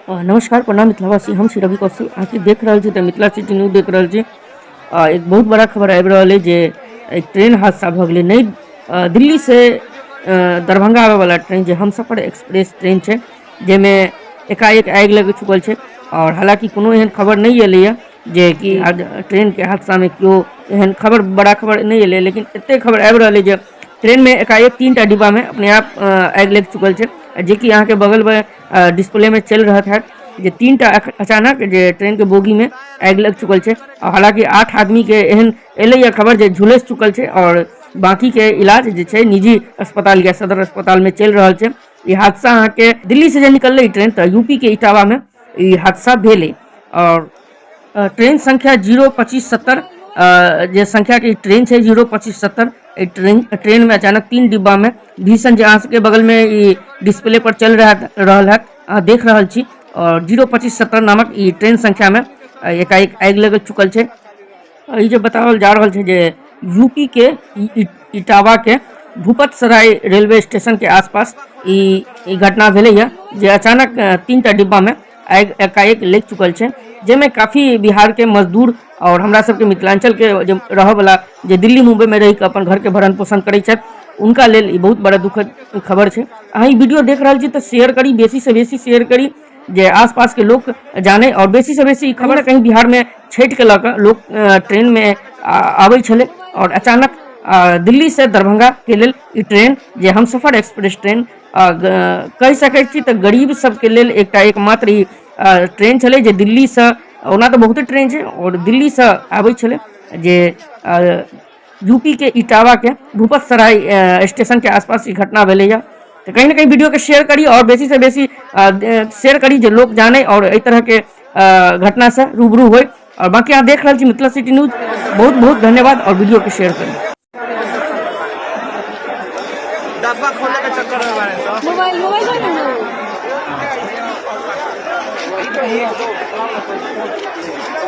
नमस्कार, प्रणाम मिथिलावासी। हम श्री रवि कौशिक। अहाँ देख रहल छी तऽ मिथिला सिटी न्यूज देख रहल छी। एक बहुत बड़ा खबर आबि रहल अइ जे एक ट्रेन हादसा भऽ गेलै। नई दिल्ली से दरभंगा आबैवला ट्रेन जे हमसफर एक्सप्रेस ट्रेन छै, जाहिमे एकाएक आगि लागि चुकल छै। आओर हालाँकि कोनो एहन खबर नहि एलैए जे कि ट्रेनके हादसामे केओ एहन खबर बड़ा खबर नहि एलै, लेकिन एतेक खबर आबि रहल अइ जे ट्रेनमे एकाएक 3टा डिब्बामे अपने आप आगि लागि चुकल छै, जेकि अहाँके बगलमे डिस्प्लेमे चलि रहल हैत जे 3टा अचानक जे ट्रेनके बोगीमे आगि लागि चुकल छै। हालाँकि 8 आदमीके एहन एलैए खबर जे झुलसि चुकल छै आओर बाँकीके इलाज जे छै निजी अस्पताल या सदर अस्पतालमे चलि रहल छै। ई हादसा अहाँके दिल्ली से जे निकललै ट्रेन तऽ यूपी के इटावामे ई हादसा भेलै। आओर ट्रेन संख्या 02570 जे संख्या के ट्रेन छै 02570, एहि ट्रेनमे अचानक 3 डिब्बामे भीषण, जे अहाँ सबके बगलमे ई डिस्प्ले पर चलि रहल हैत, अहाँ देख रहल छी। आओर 02570 नामक ई ट्रेन संख्यामे एकाएक आगि लागि चुकल छै। ई जे बताओल जा रहल छै जे यूपी के इटावा के भूपतसराय रेलवे स्टेशन के आसपास ई घटना भेलैए जे अचानक 3टा डिब्बामे आगि एकाएक लागि चुकल छै, जाहिमे काफी बिहार के मजदूर और हमरा सबके मिथिलांचल के जे रहऽवला जे दिल्ली मुम्बई में रहि कऽ अपन घर के भरण पोषण करै छथि, उनका लेल ई बहुत बड़ा दुखद खबर छै। अहाँ ई वीडियो देख रहल छी तऽ शेयर करी, बेसी से बेसी शेयर करी जे आसपास के लोक जाने। और बेसी से बेसी खबर कहीं बिहार में छठि के लऽ कऽ लोक ट्रेन में आबै छलै और अचानक दिल्ली से दरभंगा के लेल ई ट्रेन जे हमसफर एक्सप्रेस ट्रेन कहि सकै छी तऽ गरीब सबके लेल एकटा एकमात्र ई ट्रेन छलै जे दिल्लीसँ, ओना तऽ बहुते ट्रेन छै, आओर दिल्लीसँ आबै छलै जे यूपी के इटावा के भूपतसराय स्टेशन के आसपास ई घटना भेलैए। तऽ कहीं ने कहीं वीडियोके शेयर करी आओर बेसीसँ बेसी शेयर करी जे लोक जानै आओर एहि तरहके घटनासँ रूबरू होइ। आओर बाँकी अहाँ देख रहल छी मिथिला सिटी न्यूज। बहुत बहुत धन्यवाद आओर वीडियोके शेयर करी। डब्बा खोले के चक्कर में बारे सब मोबाइल मोबाइल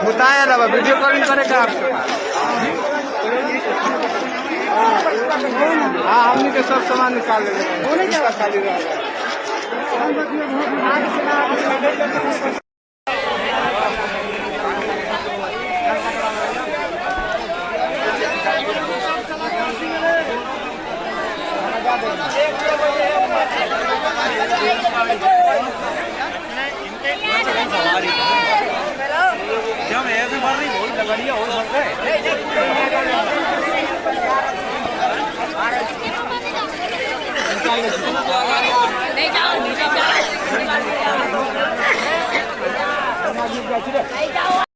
बताया ना वीडियो कॉलिंग करे का आपको। हाँ, हमनी के सब सामान निकाल लेले खाली रह। नहीं जाओ।